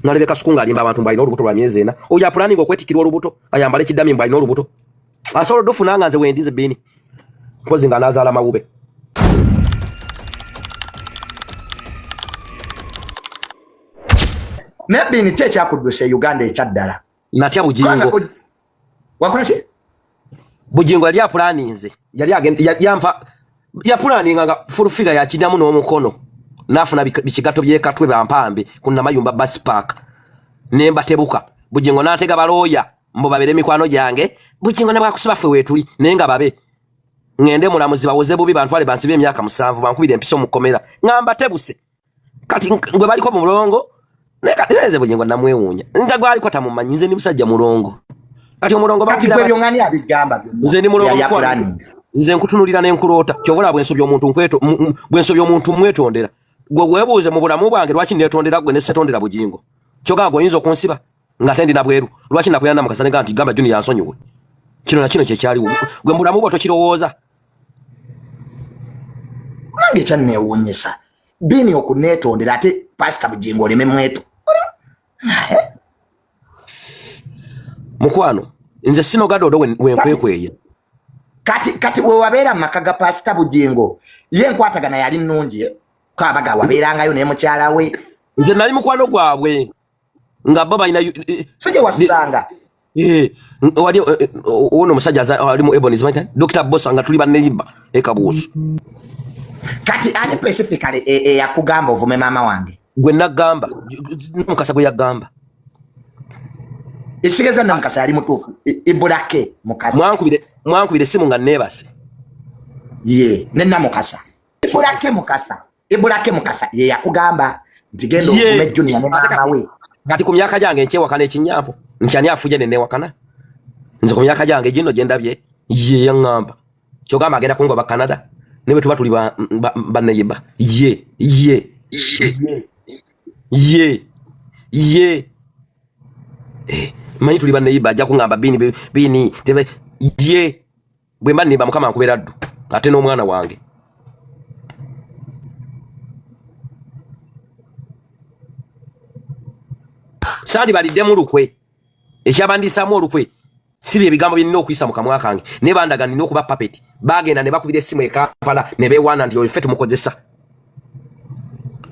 Nalabye Kasuku ng'alimba abantu mbu alina olubuto lwa myezi 4. Oyo apulaninga okwetikirwa olubuto, ayambale kidami mbu alina olubuto. Asobola odufuna nga nze wendi nze Bini. Mpozi nga anazaala mawube. Naye Bini ki ekyakuddusa e Uganda ekyaddala? Natya Bugingo. Wakola ki? Bugingo yali apulaninze. Yali agenda yampa yapulaninga nga full figure yakinamu n'omukono. Nafuna bikigato byekatwe bampambe ku Namayumba bus park. Ne mbatebuka. Bugingo n'atega balooya mbu babere mikwano gyange. Bugingo ne bwakusiba ffe weetuli naye nga babe. Ngende mulamuzi bawoze bubi bantwale bansibe emyaka 7 bankubire empiso mu kkomera. Nga mbatebuse. Kati gwe baliko mu mulongo naye kati nze Bugingo namwewuunya nga gwaliko tamumanyi nze ndi musajja mulongo kati omulongo kati gwe byongani abigamba byonna nze ndi mulongo nze nkutunulira ne nkuloota kyova olaba bwensobya omuntu nkweto bwensobya omuntu mwetondera gwe weebuuze mu bulamu bwange lwaki neetondera gwe ne setondera Bugingo kyogamba gwe oyinza okunsiba nga ate ndi nabweru lwaki nakulira namukasa ne nti gamba Junior yansonyiwe kino na kino kyekyaliwo gwe mu bulamu bwo tokirowooza nange kyanneewuunyisa Bini okuneetondera ate Pasita Bugingo oleme mweto mukwano nze sinoga dodo wenkwekweya kati kati wewabeera mu maka ga Pasita Bugingo ye enkwatagana yali nnungi kabaga wabeerangayo naye mukyala we nze nali mukwano gwabwe nga bo balina si gye wasanga wali ono omusajja ali mu Ebonies Dr. Bossa nga tuli banneyiba ekabuuso kati ani specifically eyakugamba ovume maama wange gwe nagamba Mukasa gwe yagamba ekitegeeza Namukasa yali mutuufu Ibulake Mukasa mwankubire essimu nga neebase ye ne Namukasa Ibulake Mukasa Ibulake Mukasa ye yakugamba nti genda ovume Junior ne maama we kati ku myaka gyange nkyewakana ekinyampo nti ani afuje ne newakana nze ku myaka gyange gino gye ndabye ye yaŋŋamba kyogamba agenda kungoba Canada ne bwe tuba tuli banneyiba ye ye ye ye manyi tuli banneyiba ajja kuŋŋamba bini bini tebe ye bwe mba nnimba Mukama nkubera ddu ate n'omwana wange sandibaliddemu lukwe ekyabandisaamu olukwe si bye bigambo bye nnina okuyisa mu kamwa kange naye bandaga nina okuba puppet bagenda ne bakubira essimu e Kampala ne beewaana nti oyo ffe tumukozesa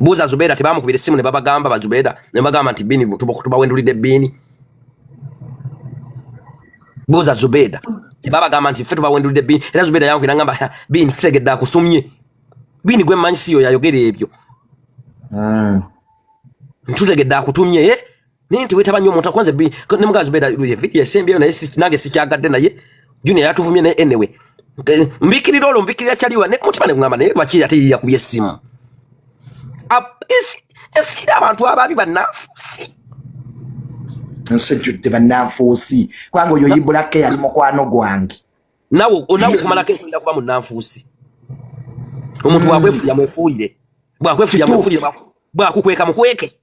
buuza Zubeera tebamukubira essimu ne babagamba ba Zubeera ne bagamba nti Bini tubawendulidde Bini buuza Zubeeda tebabagamba nti ffe tubawendulidde Bini era Zubeeda yankubira ngamba Bini tutegedde akusumye Bini gwe mmanyi si yo yayogera ebyo ntutegedde akutumye naye nti wetaba nnyo omuntu akwanze ne mugazi beera video esembyeyo naye nange sikyagadde naye Junior yatuvumye naye anyway mbikirira olwo mbikirira kyaliwa ne mutima ne ngamba naye lwaki ate ye yakubye essimu ensi eri abantu ababi bannanfuusi ensi ejjudde bannanfuusi kubanga oyo Ibulake yali mukwano gwange nawe okumalako enkulira kuba munnanfuusi omuntu bwakwefuulira mwefuulire bwakwefuulira mwefuulire bwakukweka mukweke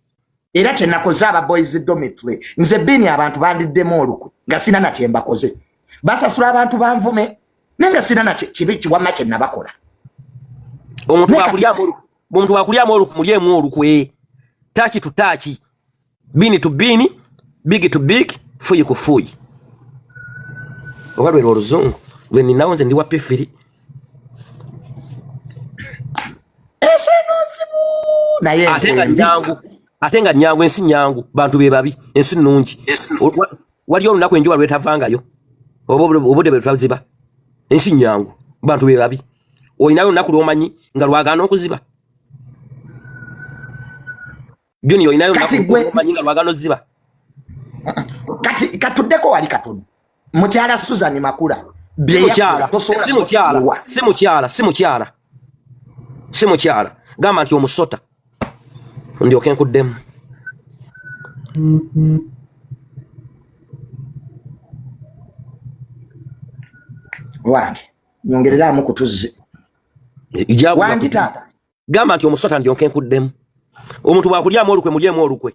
era kyenakoze aba boys dormitory nze Bini abantu bandiddemu olukwe nga sina na kyembakoze basasula abantu banvume naye nga sina na kibi kiwamma kye nabakola omuntu wakulyamu olukwe mulyemu olukwe taaki tu taaki bini tu bini bigi tu big fuyi ku fuyi oba lwera oluzungu lwe ninawo nze ndi wa pifiri ensi eno nzibu naye ate nga nyangu ate nga nyangu ensi nyangu bantu be babi ensi nnungi waliyo olunaku enjuba lwetavangayo oba obudde bwe twaziba ensi nyangu bantu be babi olinayo olunaku lwomanyi nga lwagaana okuziba Junior olinayo Kati olunaku lwomanyi nga lwagaana okuziba kati katuddeko wali katono mukyala Susan Makula si mukyala gamba nti omusota ndyoke nkuddemu wange nyongereramu kutuzzi wangi taata gamba nti omusota ndyoke nkuddemu omuntu bwakulyamu olukwe mulyemu olukwe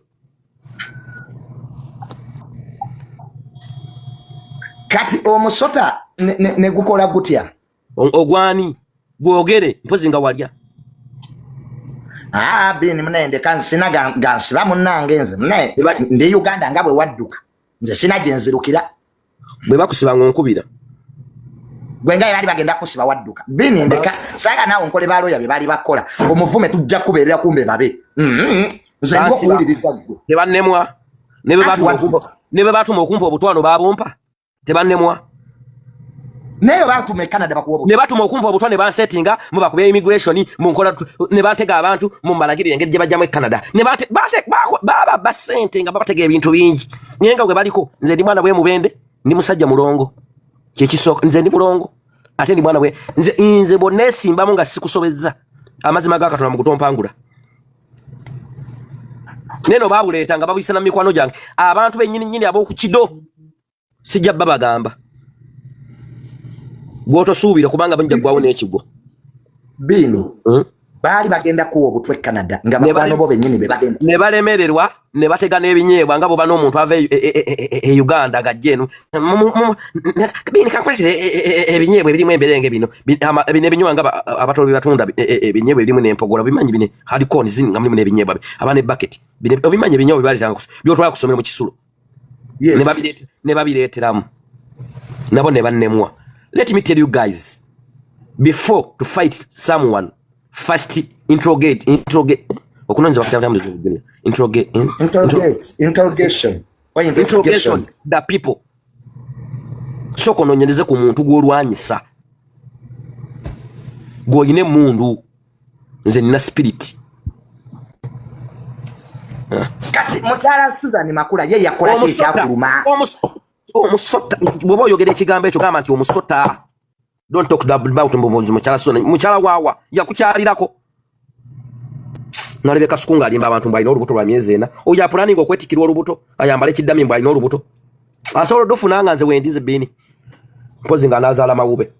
kati omusota ne gukola gutya ogwani gwogere mpozi nga walya Ah, Bini munaye ndeka nsina gansiba munnange nze munaye ndi Uganda nga bwe wadduka nze sina gye nzirukira. Bwe bakusiba ng'onkubira. Gwe nga bali bagenda kusiba wadduka. Bini ndeka saaga naawe nkole balooya bye bali bakola omuvume tujja kubeerera kumbe babe. Nze ndi okuwuliriza ggwe. Tebannemwa ne bwe baatuma okumpa obutwano baabumpa. Tebannemwa. Naye baatuma e Canada bakuwa obutwa. Ne batuma okumpa obutwa ne bansetinga mu bakubya immigration mu nkola ne bantega abantu mu mbalagirire engeri gye bajjamu e Canada. Ne bante bate baba basente nga babatega ebintu bingi. Naye nga bwe baliko nze ndi mwana bwe mubende ndi musajja mulongo. Kye kisooka nze ndi mulongo ate ndi mwana bwe nze nze bw'oneesimbamu nga sikusobezza amazima ga Katonda mu gutompangula. Neno babuleeta nga babuyisa na mikwano gyange abantu bennyini nnyini ab'oku kido. Sijja babagamba gwotosuubira kubanga bajja ggwawo n'ekigwo. Bino baali bagenda kuwa obutwa e Canada nga bakwano bo bennyini be bagenda. Ne balemererwa ne batega n'ebinyeebwa nga bw'oba n'omuntu ava e Uganda ng'ajja eno. Bini kankuleetere ebinyeebwa ebirimu emberenge bino. Bino ebinywa nga abatolo bye batunda ebinyeebwa ebirimu n'empogola obimanyi bino hard corn zini nga mulimu n'ebinyeebwa aba ne bucket. Bino obimanyi ebinyeebwa bye baleetanga by'otwala ku ssomero mu kisulo. Yes. Ne babireeteramu nabo ne bannemwa. Let me tell you guys, before to fight someone first interrogate, interrogate okunoonyeza bakita batya mu Luzungu, Junior? Interrogate, Interrogate, interrogation or investigation. Interrogation the people. Sooka onoonyereze ku muntu gw'olwanyisa, gw'olina emmundu. Nze nina spirit. Kati mukyala Susan Makula ye yakola ki ekyakuluma? Omusota, bw'oba oyogera ekigambo ekyo gamba nti omusota. Don't talk about mbuzi mukyala Susan. Mukyala waawa yakukyalirako. Nalabye Kasuku ng'alimba abantu mbu alina olubuto lwa myezi 4. Oyo apulaninga okwetikirwa olubuto, ayambale ekiddami mbu alina olubuto. Asobola odufuna nga nze wendi nze Bini. Mpozi nga anaazaala mawube.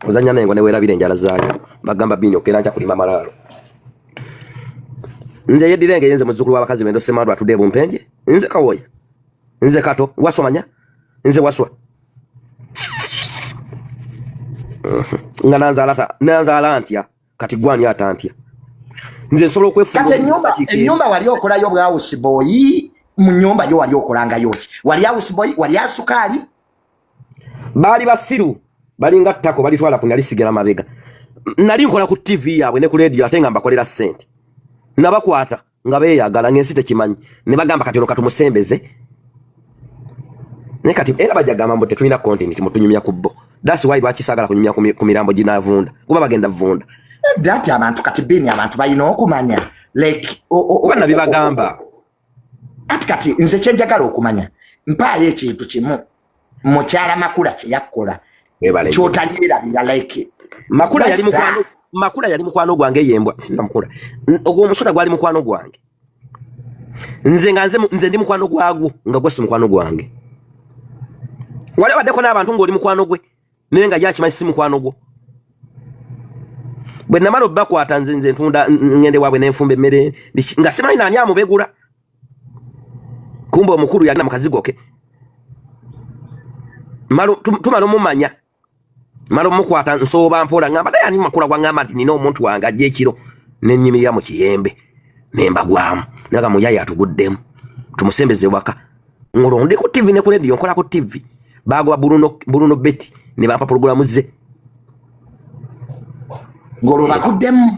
Ozannya n'engo ne weerabira enjala zaayo. Bagamba Bini okera nja kulima malaalo. Nze yeddira enge yenze muzzukulu w'abakazi Lwendo Ssemandwa atudde e Bumpenje. Nze Kawoya. Nze Kato. Waswa manya? Nze Waswa. Nga nanzaala ntya? Kati gwe ani atantya? Nze nsobola okwefuula Kati omuntu akiika eri. ennyumba wali okolayo bwa house boy, mu nnyumba yo wali okolangayo ki? Wali house boy, wali asukaali? Baali basiru, balinga ttako, balitwala ku nali sigala mabega. Nali nkola ku TV yaabwe ne ku radio ate nga mbakolera ssente. Nabakwata nga beeyagala ng'ensi tekimanyi. Ne bagamba kati ono katumusembeze. Naye kati era bajja gamba mbu tetulina content mutunyumya ku bo. That's why lwaki saagala kunyumya ku mirambo ginaavunda. Kuba bagenda vunda. Edda ati abantu kati Bini abantu balina okumanya like Kuba nabibagamba. Ati kati nze kye njagala okumanya mpaayo ekintu kimu mukyala Makula kye yakkola Webale. ky'otalyerabira like Makula yali What's mukwano, that? Makula yali mukwano gwange yembwa sinda Makula. Ogwo omusota gwali mukwano gwange. Nze nga nze ndi mukwano gwagwo nga gwe si mukwano gwange. Wali obaddeko n'abantu ng'oli mukwano gwe naye nga yakimanyi si mukwano gwo. Bwe namala obbakwata nze ntunda ngende waabwe ne nfumba emmere biki, nga simanyi nani amubegula. Kumbe omukulu yalina mu kazigo ke. Tumala omumanya. Mala omukwata nsooba mpola ngamba naye ani Makula gwangamba nti nina omuntu wange ajja ekiro ne nnyimirira mu kiyembe ne mbagwamu. Naga muyaye atuguddemu tumusembeze waka. Ngolwo ndi ku TV ne ku radio nkola ku TV. Bagoba Bruno Betty ne bampa programu ze. Ngolwo bakuddemu.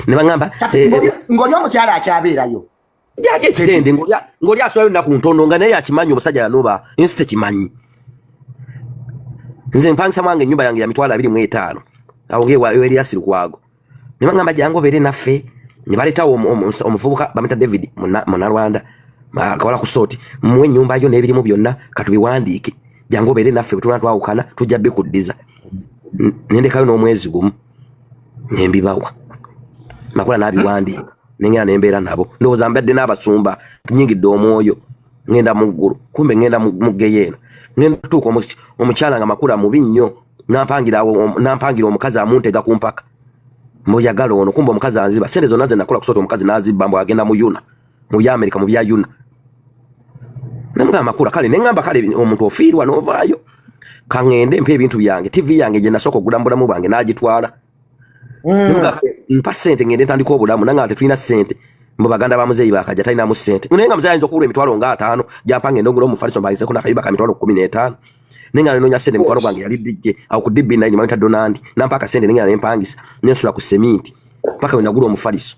Ne bangamba, Kati ng'oli omukyala akyabeerayo. Gyali ekitende, ng'oli asulayo ennaku ntono nga naye akimanyi omusajja yanoba, ensi tekimanyi. Nze mpangisa mwange ennyumba yange ya mitwalo abiri mu etaano. Awo ng'ewa Elias Lukwago. Ne bangamba jangu obeere naffe. Ne baleetawo omuvubuka bamuyita David Munarwanda. Akawala ku sooti. Muwe ennyumba yo n'ebirimu byonna katubiwandiike. Jangu obeere naffe bwe tuba twawukana tujja bikuddiza. Ne ndekayo n'omwezi gumu. Ne mbibawa. Makula n'abiwandiika. Ne ngenda ne mbeera nabo. Ndowooza mbadde n'abasumba nnyingidde omwoyo. Ngenda mu ggulu. Kumbe ngenda mu ggeyeena. Ngenda kutuuka omukyala nga Makula mubi nnyo. Nampangira omukazi amuntega ku mpaka. Muyagala ono kumbe omukazi anziba. Ssente zonna ze nakola kusoota omukazi n'azibba mbu agenda mu Yuna. Mu bya Amerika, mu bya Yuna. Namugamba Makula kale ne ngamba kale omuntu ofiirwa n'ovaayo. Kaŋŋende mpa ebintu byange, TV yange gye nasooka okugula mu bulamu bwange n'agitwala. Mpa ssente ŋŋende ntandika obulamu, nange tetulina ssente. Mbu baganda ba muzeeyi bakajja talinamu ssente, naye nga muzeeyi ayinza okugula 50,000 gyampa ngende ngula omufaliso mpangiseko n'akayumba ka 15,000, naye nga nenoonya ssente. Mukwano gwange yali DJ awo ku DB9, bamuyita Donandi, nampa akasente nengenda nempangisa nensula ku seminti paka we nagula omufaliso.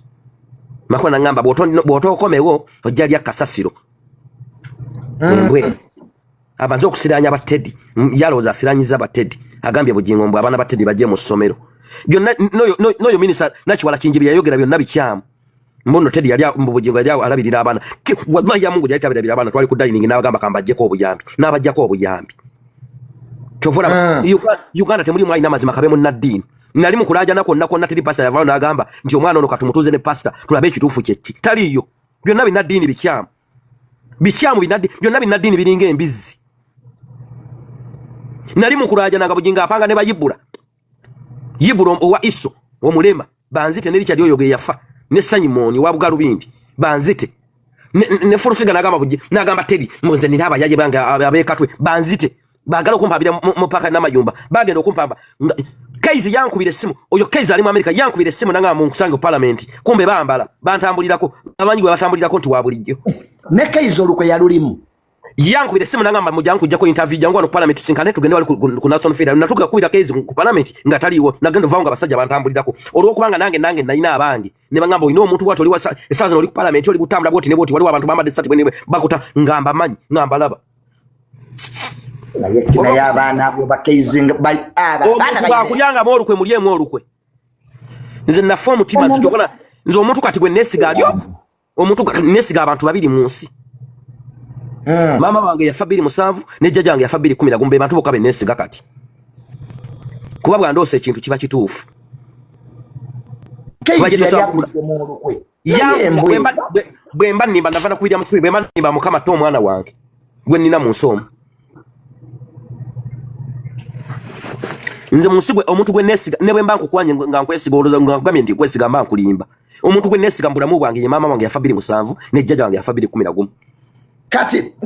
Makula nangamba bw'otookomewo ojja lya kasasiro. Embwe abanze okusiranya ba Teddy, yalowooza asiranyiza ba Teddy, agambye Bugingo mbu abaana ba Teddy bajje mu ssomero byonna. N'oyo minisita Nakiwala Kingi bye yayogera byonna bikyamu. Mbuno Teddy yali mbu Bugingo yali alabirira abaana. Wallahi ya Mungu yali tabirabira abaana. Twali ku dining n'abagamba kambajjeko obuyambi, n'abajjako obuyambi. Kyova olaba Uganda temulimu alina mazima kabe munnaddiini. Nali mu kulaajana kwonna kwonna, teri pasita yavaayo n'agamba nti omwana ono katumutuuze ne pasita tulabe ekituufu kyekki. Taliiyo. Byonna binnaddiini bikyamu, bikyamu, byonna binnaddiini biringa embizzi. Nali mu kulaajana nga Bugingo apanga ne bayibula yibula owa iso omulema banzite, ne Richard oyo ge yafa, ne Simon wa bugalubindi banzite, ne Full Figure nagamba buji nagamba Teddy nze nina abayaye bange abekatwe banzite, bagala okumpambira mu paka n'amayumba bagenda okumpamba. Kaizi yankubira essimu, oyo Kaizi ali mu America, yankubira essimu nangamba munkusange parliament, kumbe bambala bantambulirako, amanyi gwe batambulirako nti wa bulijjo. Ne Kaizi olukwe yalulimu. Yankubira essimu nangamba mujangu kujjako interview, jangu wano ku parliament tusinkane tugende wali ku National Theatre. Natuuka kukubira Kaizi ku parliament nga taliiwo, nagenda ovaawo nga basajja bantambulirako, olw'okubanga nange nalina abange ne bagamba olina omuntu bwati oli essaawa zino oli ku parliament oli kutambula bwoti ne bwoti, waliwo abantu bambadde essati bwe ne bwe bakuta nga mbamanyi nga mbalaba. Naye abaana abo bakeizinga omuntu bwakulyangamu olukwe mulyemu olukwe. Nze nafa omutima nti kyokola nze omuntu kati gwe neesiga ali okwo, omuntu neesiga abantu babiri mu nsi. Maama wange yafa 2007 ne jjajja wange yafa 2011, be bantu bokka be neesiga kati, kuba bwandoosa ekintu kiba kituufu. Bwe mba nnimba nava nakubirya mu bwe mba nnimba Mukama tte omwana wange gwe nnina mu nsi omu. Nze mu nsi gwe omuntu gwe neesiga, ne bwe mba nkukwanye nga nkwesiga, olowooza nga nkugambye nti nkwesiga mba nkulimba. Omuntu gwe neesiga mu bulamu bwange ye maama wange yafa 2007 ne jjajja wange yafa 2011.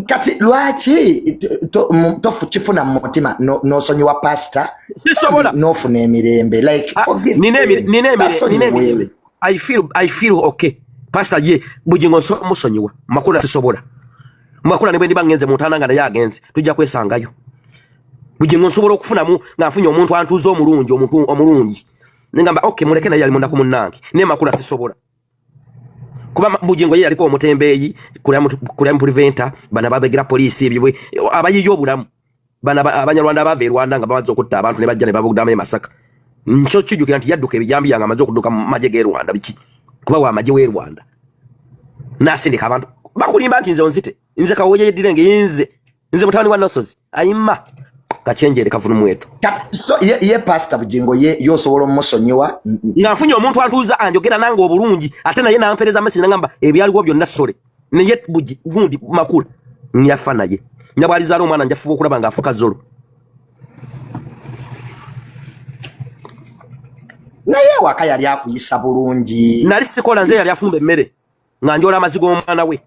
Kati lwaki tokifuna mu mutima n'osonyiwa pasita? Sisobola. N'ofuna emirembe, like Ah, forgive nina them. nina Basonyiwe. emirembe. I feel okay. Pastor ye Bugingo musonyiwa, Makula sisobola. Makula ne bwe ndiba ngenze mu ntaana nga naye agenze tujja kwesangayo. Bugingo nsobola okufunamu nga nfunye omuntu antuuza omulungi, omuntu omulungi nengamba okay muleke naye yali munaku munnange, naye Makula sisobola kuba Bugingo ye yaliko omutembeeyi, crime preventer, bana babegera poliisi ebyo abayiye obulamu bana Abanyarwanda abava e Rwanda nga bamaze okutta abantu ne bajja ne babugdamu e Masaka. Nkyo kijjukira nti yadduka ebijambiya nga amaze okudduka mu magye g'e Rwanda, biki kuba wa magye w'e Rwanda n'asindika abantu bakulimba nti nze onzite, nze Kawoya yeddirenge, nze mutabani wa Nosozi ayima kachenjere kavunu mweto. So ye pastor Bugingo ye osobola omusonyiwa? Nga nfunye omuntu antuuza anjogera nange obulungi ate naye nampeereza message nangamba ebyaliwo byonna sole, naye gundi Makula nyafa naye nyabwalizaala omwana njafuba okulaba ng'afuka zolo. Naye ewaka yali akuyisa bulungi? Nali sikola, nze yali afumba emmere nga njola amazzi g'omwana we,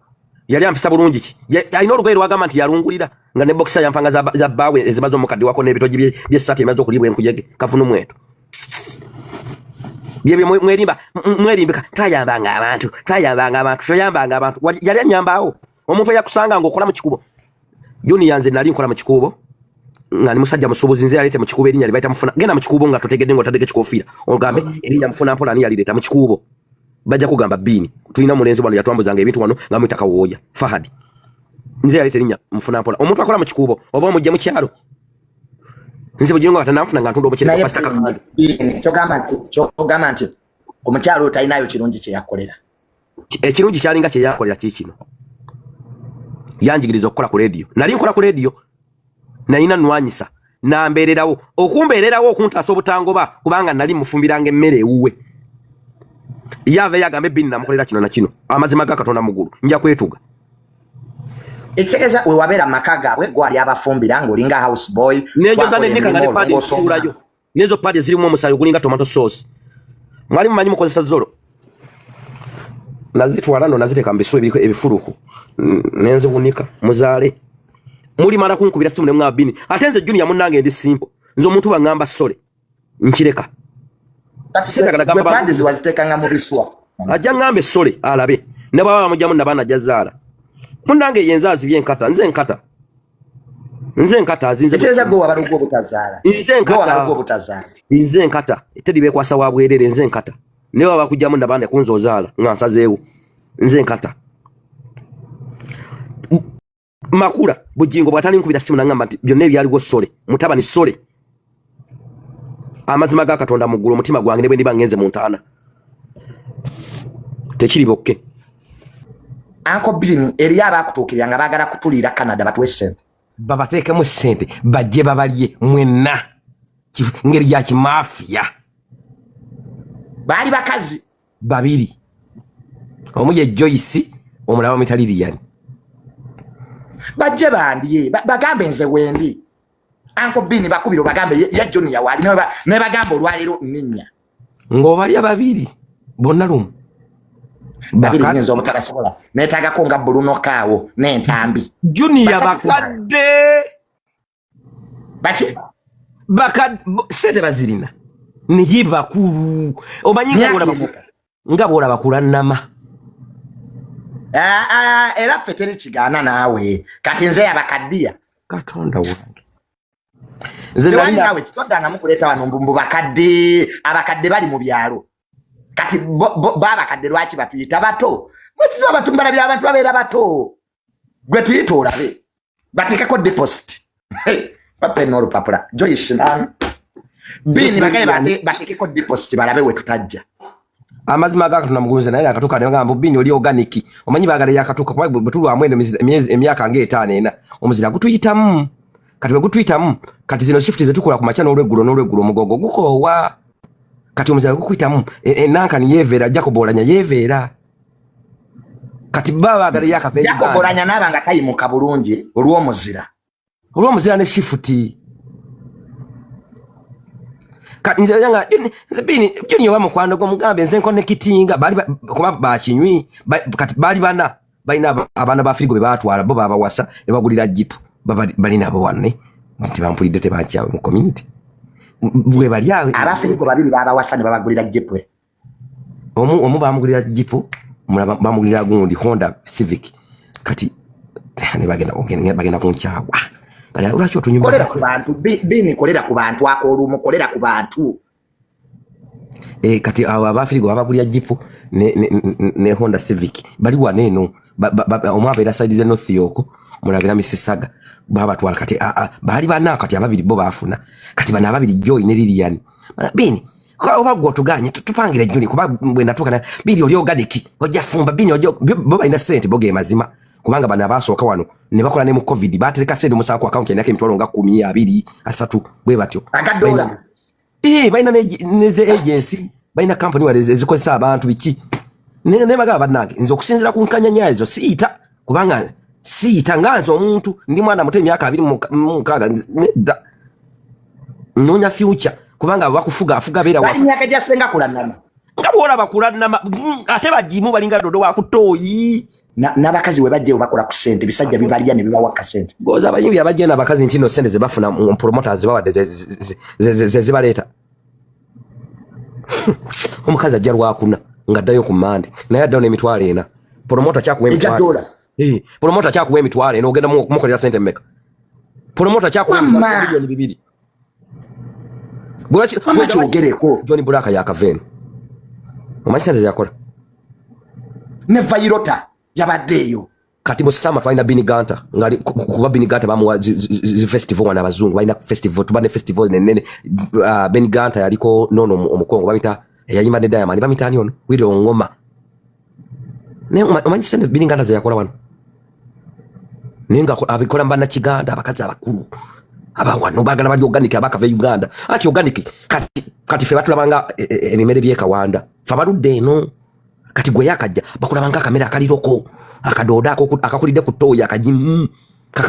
yali ampisa bulungi. Ki alina olugoye lwagamba nti yalungulira nga ne bokisa yampanga za bbaawe ezimaze omukadde wako n'ebitogi by'essaati emaze okuliibwa enkuyege kavunu mweto. Byebyo mwerimba mwerimbika twayambanga abantu, twayambanga abantu, toyambanga abantu. Yali anyambaawo omuntu eyakusanga ng'okola mu kikubo? Junior, nze nali nkola mu kikubo nga ni musajja musuubuzi, nze yaleeta mu kikubo erinnya lye bayita Mufuna. Genda mu kikubo nga totegedde ng'otaddeko ekikofiira ogambe erinnya Mufuna mpola ani yalireeta mu kikubo, bajja kugamba Biini. Tulina omulenzi wano yatwambuzanga ebintu wano nga muyita Kawooya Fahadi, nze yaleeta erinnya Mufuna mpola. Omuntu akola mu kikubo oba omujja mu kyalo, nze Bugingo nga tananfuna nga ntunda omuceere Naye kwa Pastor Kakande. Kyogamba nti omukyalo oyo talinayo kirungi kye yakolera? Ekirungi kyalinga kye yankolera kiikino, yanjigiriza okukola ku rediyo. Nali nkola ku rediyo nalina nwanyisa nambeererawo okumbeererawo okuntaasa obutangoba kubanga nali mufumbiranga emmere ewuwe. Yaava yagamba ebbini namukolera kino na kino. Amazima ga Katonda muggulu nja kwetuga. Ekitegeeza we wabeera mu maka gaabwe gwali abafumbira ng'olinga house boy? Nenjoza Wakola nenika nga ne emirimu paadi olongoosa omwana. nsuulayo nezo paadi ezirimu omusaayi ogulinga tomato sauce. Mwali mumanyi mukozesa zolo, nazitwala no naziteeka mu bisuwa ebiriko ebifuluku, nenziwunika muzaale. Mulimala kunkubira simu ne mwaba Bini. Ate nze Junior munnange ndi simple. Nze omuntu bw'aŋŋamba sorry, nkireka. Sitagala gamba Pad waziteekanga mu biswa. Ajja ŋŋambe sorry alabe. Ne bw'aba bamugyamu nabaana ajja zaala. Munnange ye nze azibye enkata, nze nkata. Nze nkata azinze. Ekitegeeza gwe wabala ogw'obutazaala. Nze Gwe nkata. wabala ogw'obutazaala. Nze nkata. Teri beekwasa wa bwerere, nze nkata. Ne bw'aba bakugyamu nabaana kunze ozaala nga nsazeewo. Nze nkata. Makula Bujingo bw'atali nkubira simu n'aŋŋamba nti byonna ebyaliwo sorry, mutabani sorry. Amazima ga Katonda mu ggulu, omutima gwange ne bwe ndiba ngenze mu ntaana. Tekiri bokke. Uncle Bini, eriyo abakutuukirira nga baagala kutuliira Canada batuwe ssente. Babateekemu ssente bajje babalye mwenna. Ngeri ya kimafiya. Baali bakazi. Babiri. Omu ye Joyce, omulala bamuyita Lilian. Bajje bandye, bagambe nze wendi. Uncle Bini bakubira obagambe ye Junior waali, ne bagamba olwaleero nninnya. Ng'obalya babiri bonna lumu. Babiri nnyinza obutabasobola. Neetaagako nga Bruno Kaawo n'entambi. Junior Basatu bakadde. Baki? Ssente bazirina. Naye bakulu. Omanyi nga Myaka emeka? Nga bw'olaba kulannama. Era ffe teri kigaana naawe. Kati nze yabakaddiya. Katonda wange. Nze Tewali nalina naawe kitoddanga mukuleeta wano mbu bakadde, abakadde bali mu byalo. Kati babakadde lwaki batuyita bato? Mwekizibu abantu mbalabira abantu babeera bato. Gwe tuyita olabe. Bateekeko deposit. Hey, bape n'olupapula. Joyce nani? Bini bagaye bateekeko deposit balabe we tutajja. Amazima ga Katonda mugunze naye akatuuka ne bagamba Bini oli organic. Omanyi baagala yakatuuka kuba bwe tulwamu eno emyaka ng'etaano ena omuzira gutuyitamu. Kati bwe gutuyitamu, kati zino shift ze tukola ku makya n'olweggulo n'olweggulo omugongo gukoowa. Kati omuzira gukuyitamu, enankani yeeveera, Jacob Olanya yeeveera. Kati baba baagala yakava e Jacob Uganda. Olanya n'aba nga tayimuka bulungi olw'omuzira. Olw'omuzira ne shift. Kati nze nga, nze Bini, Junior oba mukwano gwo mugambe nze nkonekitinga, bali kuba bakinywi, kati baali bana, balina abaana ba Firigo be baatwala, bo baabawasa ne bagulira jipu, balina abo wanne, nti bampulidde tebankyawe mu community. Bwe bali awo. Aba Firigo babiri baabawasa ne babagulira jipu. Omu bamugulira jipu, omulala bamugulira gundi Honda Civic. Kati ne bagenda kunkyawa. Bagenda, lwaki otunyumba? Kolera ku bantu, Bini kolera ku bantu, ak'olumu kolera ku bantu. Kati abo aba Firigo babagulira jipu ne Honda Civic. Bali wano eno, omu abeera side ze North York, omulala abeera Mississauga. Babatwala kati, baali bana, kati ababiri bo baafuna. Kati bano ababiri Joy ne Lilian. Bini, oba gwe otuganye, tupangire Juni, kuba bwe natuuka na Bini oli organic, ojja fumba, Bini ojja, bo balina ssente, bo ge mazima. Kubanga bano abaasooka wano ne bakola ne mu COVID, baatereka ssente omusango ku account yange emitwalo nga 10, 20, 30, bwe batyo. Akadola. Balina ne ze agency, balina company wale ezikozesa abantu biki. Ne bagamba bannange, nze okusinziira ku nkanyanya ezo siyita, kubanga siyita nga nze omuntu ndi mwana muto emyaka abiri mu mukaaga, nedda. Nnoonya future, kubanga bakufuga, afuga beera Bali myaka gya ssenga kulannama. Nga bw'olaba kulannama, ate bagimu balinga dodo wa kutooyi. N'abakazi we bajja bakola ku ssente, bisajja bibalya ne bibawa ka ssente. Goza abayimbi abajja n'abakazi nti no ssente ze bafuna mu promoters bawadde ze zibaleeta. Omukazi ajja lwakuna ng'addayo ku Mmande, naye addayo n'emitwalo ena. Promoter kyakuwa Ejja emitwalo. dola. Promoter kyakuwa emitwalo ena, ogenda mukolera ssente mmeka? Promoter kyakuwa Wamma. emitwalo miliyoni bibiri. Wamma kyogereko. John Black yakava eno. Omanyi ssente ze yakola? Ne Vairota yabadde eyo. Kati mu summer twalina Beenie Gunter, ngali kuba Beenie Gunter bamuwa zi festival wano abazungu balina festival, tuba ne festival nene. Beenie Gunter yaliko nono omukongo bamita eyayimba ne Diamond, bamita ani ono? Willy Ngoma. Naye omanyi ssente Beenie Gunter ze yakola wano? Naye nga abikola mu bannakiganda, abakazi abakulu abawano baagala bali organic, abakava e Uganda. Anti organic kati ffe batulabanga ebimere by'e Kawanda, ffe abaludde eno. Kati gwe yakajja bakulabanga akamere akaliroko akadooda akakulidde ku ttooyi akagimu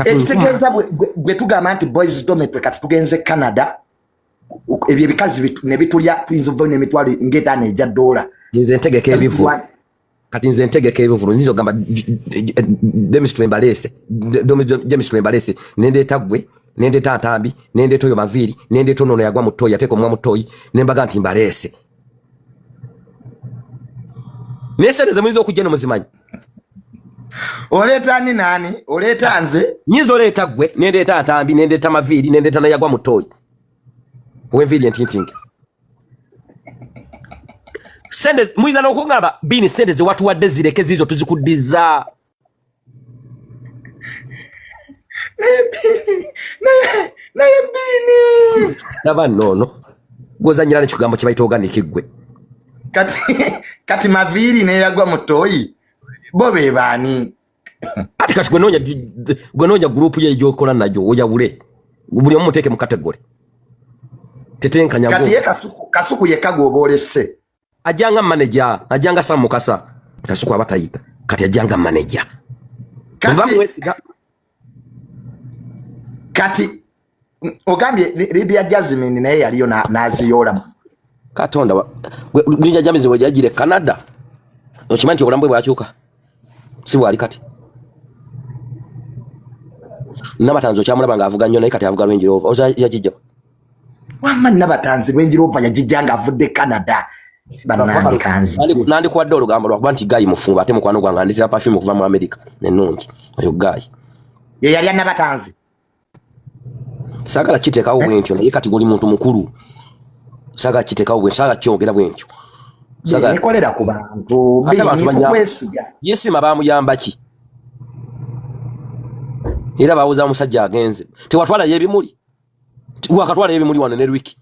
Ekitegeeza bwe tugamba nti boys dormitory kati tugenze Canada, ebyo ebikazi ne bitulya, tuyinza okuvayo n'emitwalo ng'etaano egya ddoola. Nze ntegeka ebivu. Kati nze ntegeka ebivulu, nyinza okugamba Demis twembaleese, James twembaleese, nendeeta gwe, nendeeta Ntambi, nendeeta oyo Maviiri, nendeeta onono yagwa mu ttooyi, yateeka omwa mu ttooyi, nembaga nti mbaleese. Naye sente ze muyinza okujja eno muzimanyi. Oleeta ani naani? Oleeta nze? Nyinza oleeta gwe, nendeeta Ntambi, nendeeta Maviiri, nendeeta nayagwa mu ttooyi owenviiri entintingi. Sente muyinza n'okugamba biini sente zewatuwadde zireke ziizo tuzikuddiza. Naye biini laba noono gwozanyira nekigambo kyebayita oganiki gwe. Kati Maviiri neyagwa mu ttooyi bo be baani? Ati kati gwenoonya gurupu ye gyokola nayo oyawule buli omu muteeke mu kategore tetenkanya. Kati ye Kasuku yekka gwoba olesse. Ajjanga manager, ajjanga Sam Mukasa. Kasuku aba tayita, kati ajjanga manager. Kati ogambye Lydia Jasmine naye yaliyo n'aziyoola. Katonda, Lydia Jasmine we yajjira e Canada, okimanyi nti obulamu bwe bwakyuka, si bwali kati. Nabatanzi okyamulaba ng'avuga nnyo, naye kati avuga Range Rover. Oza yagijja Wamma Nabatanzi Range Rover yagijja ng'avudde Canada. Bannange kanzi. Nandikuwadde olugambo lwakuba nti Gayi mufumbo ate mukwano gwange andetera perfume okuva mu America ennungi. Oyo Gayi ye yali Nabatanzi. Saagala kiteekawo bwentyo, naye kati goli muntu mukulu, saagala kiteekawo bwe, saagala kyogera bwentyo. Nikolera ku bantu binikwesiga. Yesima bamuyamba ki? Era bawoza omusajja agenze tewatwalayo ebimuli, wakatwalayo ebimuli wano ne Ricky.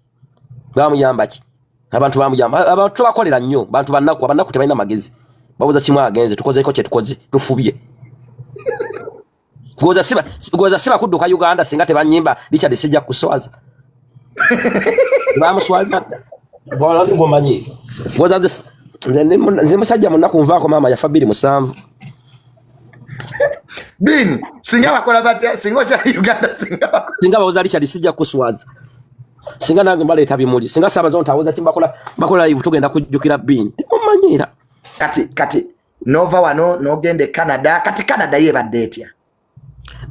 Bamuyamba ki? Abantu bamuyamba, abantu tubakolera nnyo, bantu bannaku, abannaku tebalina magezi. Bawoza kimu agenze, tukozeeko kye tukoze, tufubye. Goza siba kudduka Uganda singa tebanyimba Richard sijja kuswaza. Bamuswaza. Bwala ngomanyi. Goza nze musajja munaku nvaako maama yafa 2007. Bini singa bakola batya, singa okyali Uganda, singa bakola. Singa bawoza Richard sijja kuswaza. Singa nange mbaleeta bimuli, singa saabazo ntawoza kimbakola, bakola live tugenda kujjukira Bini. Temumanyiira. Kati nova wano n'ogenda e Canada, kati Canada yebadde etya?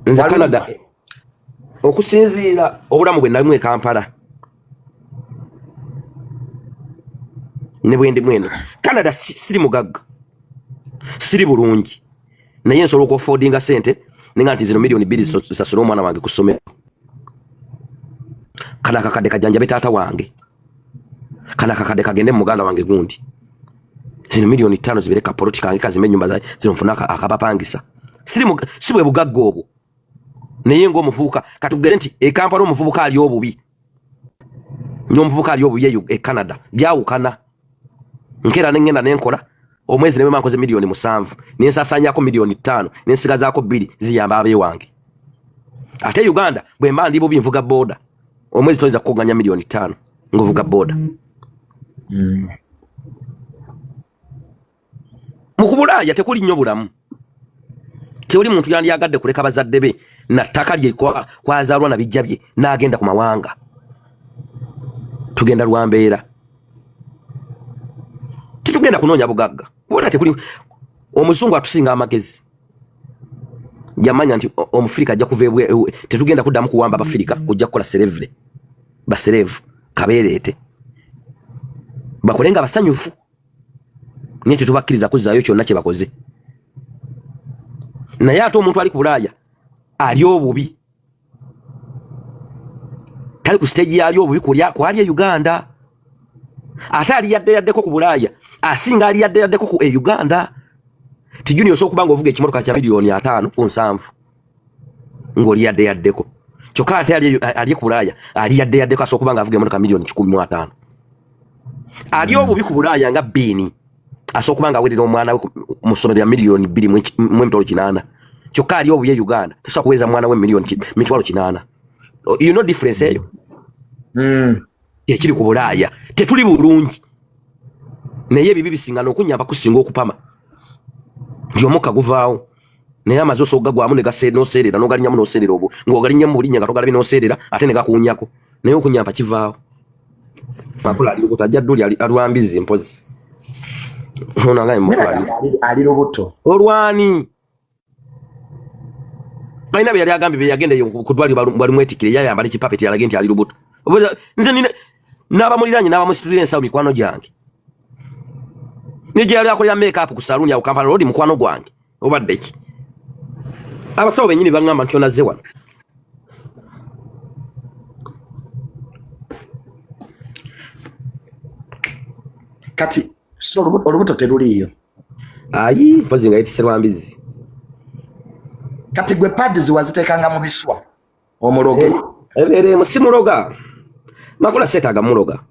Nze Canada okusinziira obulamu bwe nalimu e Kampala ne bwe ndimu eno Canada, siri mugagga, siri bulungi, naye nsobola okuaffordinga sente ninga nti zino 2 miliyoni zisasule omwana wange ku ssomero, kano akakadde kajanjabe taata wange, kano akakadde kagende mu muganda wange gundi, zino 5 miliyoni zibeere kapoloti kange kazimbe ennyumba zino nfune akabapangisa. Si bwe bugagga obwo, naye ng'omuvubuka katugere nti e Kampala omuvubuka ali obubi n'omuvubuka ali obubi eyo e Canada byawukana. Nkeera nengenda nenkola omwezi ne bwe nkoze 7 miliyoni nensaasaanyako 5 miliyoni nensigazaako 2 ziyamba abeewange. Ate Uganda bwe mba ndi bubi nvuga booda, omwezi toyinza kukuganya 5 miliyoni ng'ovuga booda. Mu kubulaaya tekuli nnyo bulamu, tewali muntu yandyagadde kuleka bazadde be na ttaka lye kwazaalwa na bijja bye n'agenda ku mawanga. Tugenda lwa mbeera, tetugenda kunoonya bugagga kubona tekuli. Omuzungu atusinga amagezi, yamanya nti omufirika ajja kuva tetugenda kuddamu kuwamba abafirika kujja kukola slavery, ba slave kabeereete bakole nga basanyufu, naye tetubakkiriza kuzzaayo kyonna kye bakoze. Naye ate omuntu ali ku Bulaaya ali obubi tali ku stage yali obubi kulya kwali e Uganda, ate ali yadde yaddeko ku Bulaaya asinga ali yadde yaddeko ku e Uganda. Ti Junior osobola okuba nga ovuga ekimotoka kya 50 miliyoni ng'oli yadde yaddeko, kyokka ate ali ku Bulaaya ali yadde yaddeko asobola okuba nga avuga emotoka 150 miliyoni. Ali obubi ku Bulaaya nga Biini asobola okuba nga aweerera omwana we mu ssomero lya 2,800 miliyoni, kyokka ali obubi e Uganda tosobola kuweereza mwana we 80 miliyoni. You know difference eyo? Ekiri ku Bulaaya tetuli bulungi, naye ebibi bisinga n'okunyamba kusinga okupama nti omukka guvaawo, naye amaze osobola gagwamu noseerera nogalinyamu noseerera obwo ng'ogalinyamu bulinnya nga togalabye noseerera ate ne gakuwunyako, naye okunyamba kivaawo. Akola ali lukuta ajja dduli alwambizi mpozi. Ono agaye mutwali ali lubuto. Olwani balina bye yali agambye bye yagenda eyo ku ddwaliro balimwetikire yayambala ekipapeti alage nti ali lubuto. Nze nina n'abamuliraanye n'abamusitulira ensawo mikwano gyange ne gye yali akolera make-up ku saluuni awo Kampala Road mukwano gwange obadde ki abasawo bennyini baŋŋamba nti onazze wano. Kati so olubuto teruliiyo. Ayi mpozi nga yetise lwa mbizzi. Kati gwe pads wazitekanga mu biswa omuloge. Ebeera emu simuloga. Makula seetaaga muloga.